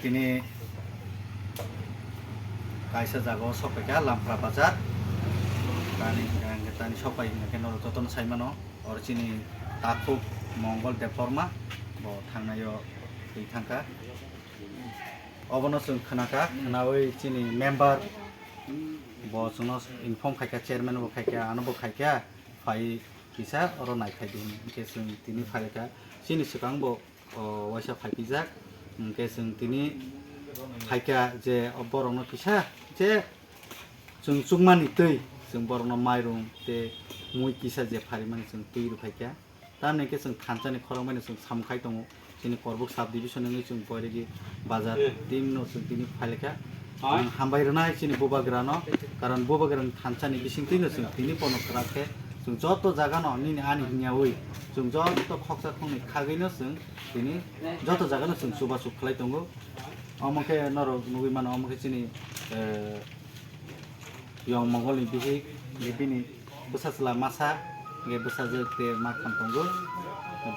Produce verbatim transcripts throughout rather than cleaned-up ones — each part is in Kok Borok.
Tini kaisa jaga o sokpaikha Lampra Bazar. Tani hwnkhe tani sokpai hwnkhe norok jotono saimano. Oro chini takhuk Mongol Debbarma bo thangnai o twi thangkha. Obono chwng khnakha, khnaui chini member bo chwngno inform khaikha, chairman bo khaikha, ano bo khaikha, phai kisa oro naiphai di hwnwi. Hwnkhe chwng tini phaikha, chini swkang bo o waisa phaipijak, hwnkhe chwng tini phaikha je o borokno kisa je chwng chukmani twi, chwng borokno mairung tei mui kisa je pharimani chwng twi rw phaikha. Tamni hwnkhe chwng thansa ni khorang bai no chwng samung khai tongo, chini Korbuk sub division wngwi chwng Boiregi bazar team no chwng tini phailekha. Ang hambai rwnai chini bubagra no, karon bubagra ni thansa ni bising twi no chwng tini pono kwrak khe chwng joto jaga no nini ani hwnyaui chwng joto khoksa khoknwi khagwi no chwng tini joto jaga no chwng chubachu khlai tongo. Omo khe norok nugwi mano, omo khe chini, eh, Yong Mongol ni bihik, bini bwsa chwla masa, hwnkhe bwsajwk tei ma kham tongo,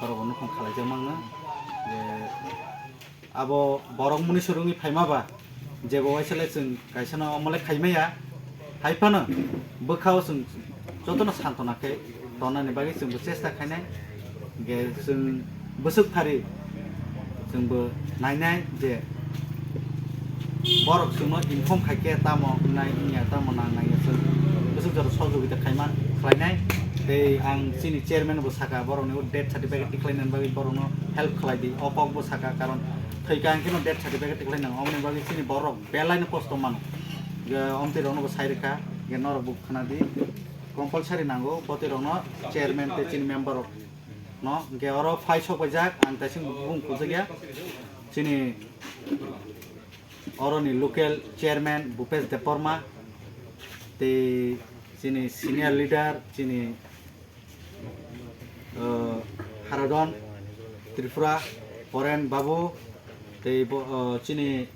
borok bo nukhung khalaijak mangno. Je abo borok muni swrwngwi phaima ba, jebo waisa le chwng kaisa no omo le khaimaya, hai phano bwkha o chwng jotono santona khe tonani bagwi chwngbo chesta khainai, hwnkhe chwng bwswk phari chwngbo nainai je borok chwngno inform khaikhe tamo wngnai wngya, tamo nangnai ya, chwng bwswk jora sojogita khaima khlainai. Tei ang chini chairman bo sakha, borokni o death certificate tikhlainani bagwi borokno help khlai di, o kok bo sakha, karon thwikha hwnkhe no death certificate tikhlai nango, omoni bagwi chini borok belai no kosto mano. Ge omtwi rokno bo sai rwkha, ge norok bo khna di, compulsory nango botwi rokno, chairman tei chini member rok no. Hwnkhe oro phai sok paijak, ang taising bung kujakya. Chini oroni local chairman Bhupesh Debbarma, tei chini senior leader, chini, uh, Haradon Tripura, Poren Babu, tei bo, uh, chini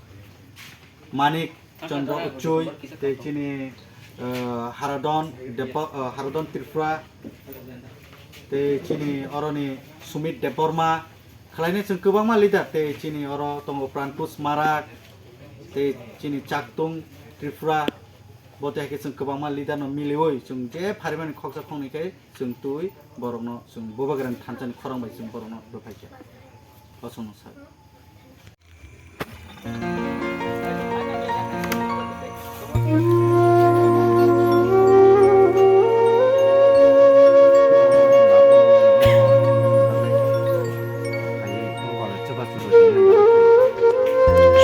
Manik Chandra Uchui, tei chini, uh, Haradon Debba-, uh, Haradon Tripura, tei chini oroni Sumit Debbarma, khlainai chwng kwbangma leader, tei chini oro tongo Prankush Marak, tei chini Chaktung Tripura, bo tei hai khe chwng kwbangma leader no miliui chwng je pharimani khoksa khoknwi khe chwng twi borokno chwng bubagrani thansani khorang bai chwng borokno bwphaikha. Bosongno sak.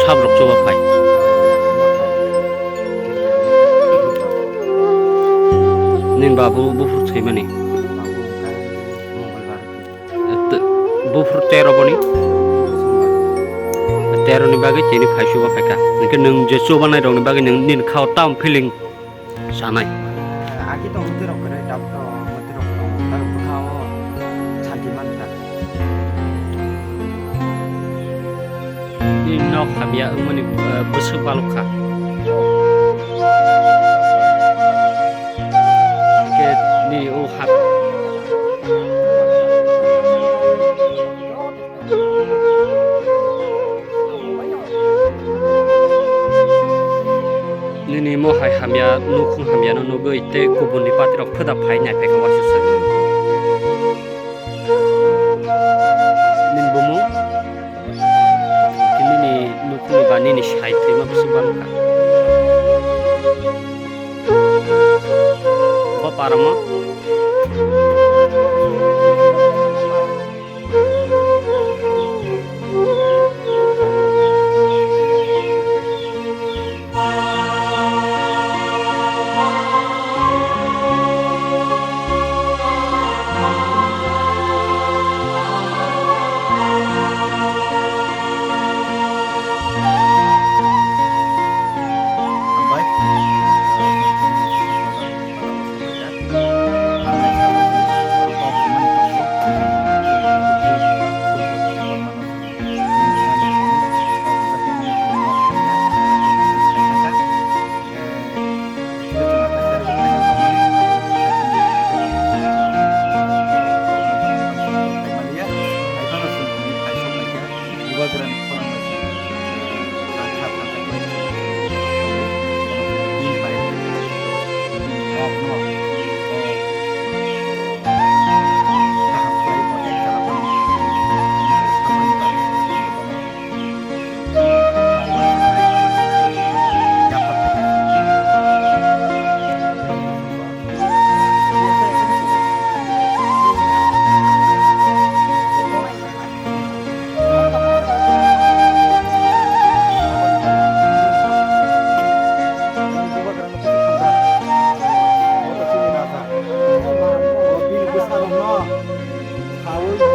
Sabrok choba phai. Nini babu buphuru thwimani. T-, buphuru tero boni. Tero ni bagwi tini phai chuba phaikha. Hwnkhe nwng je chubanai rokni bagwi nwng nini khao tam feeling sanai. Agi tong mati rok kene dap to mati rok tong tar bwkha o santi man ta. Ni nok hamya wngmani, eh, bwswk balok kha. Hwnkhe nini o hap. Nini mohai hamya, nukhung hamya no nugwi tei kubun ni party rok pheda phai nai phaikha waisa se. Nini bumung? Nini nukhung ni ba nini sai thwima bwswk bang kha. Bo paramo. Awi